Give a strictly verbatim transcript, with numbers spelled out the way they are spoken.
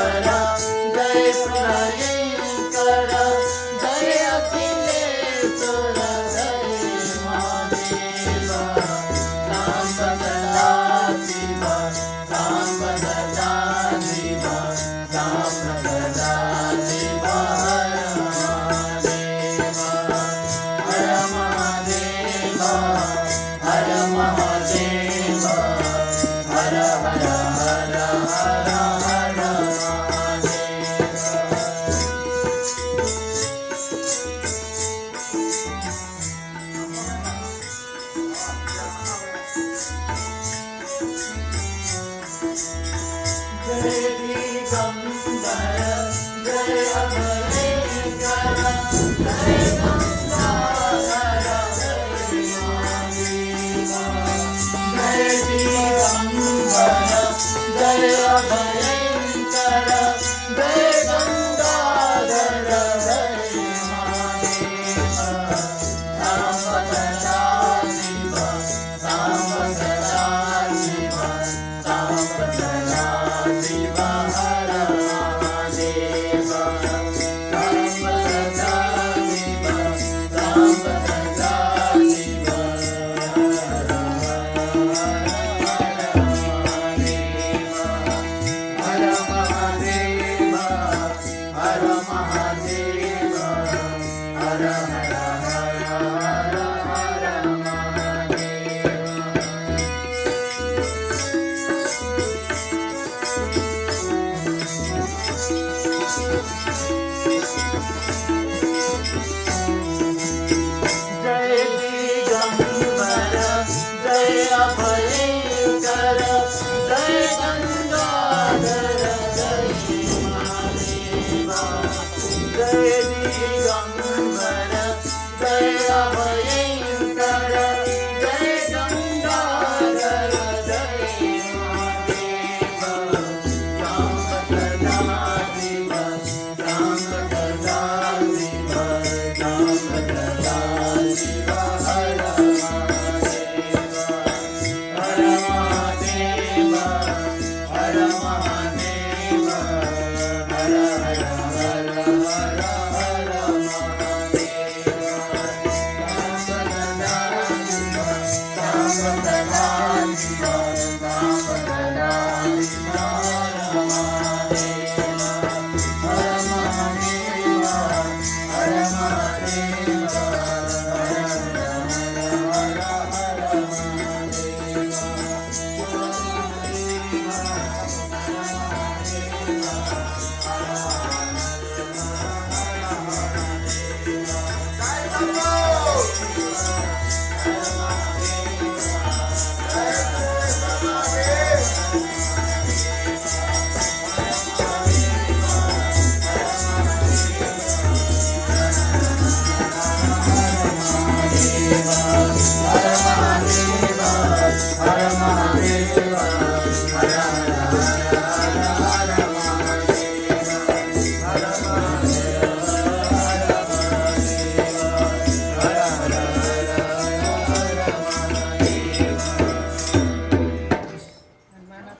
जय भयंकर, जय अखिलेश्वर, जय महादेव। साम्ब सदा शिव, साम्ब सदा शिव, साम्ब सदा शिव, हर महादेव, हर महादेव। हर महादेव, हर हर हर हर हर महादेव। जय दिगंबर, जय अभयंकर, जय गंगाधर, जय महादेव। जय दिगंबर, जय अभयंकर, जय गंगाधर, जय महादेव। साम्ब सदा शिव, साम्ब सदा शिव, साम्ब सदा शिव, हर महादेव। साम्ब सदा शिव, साम्ब सदा शिव, हर हर हर महादेव। हर महादेव, हर महादेव, हर हर हर हर महादेव। जय दिगंबर, जय अभयंकर, जय गंगाधर, जय महादेव। जय दिगंबर, जय अभयंकर, जय गंगाधर, जय महादेव। साम्ब सदा शिव, साम्ब सदा शिव, साम्ब सदा शिव, हर महादेव। हर महादेव, हर महादेव, हर हर हर हर हर महादेव। साम्ब सदा शिव, साम्ब सदा शिव, साम्ब सदा शिव, हर महादेव। हर महादेव, हर महादेव, हर हर हर हर महादेव।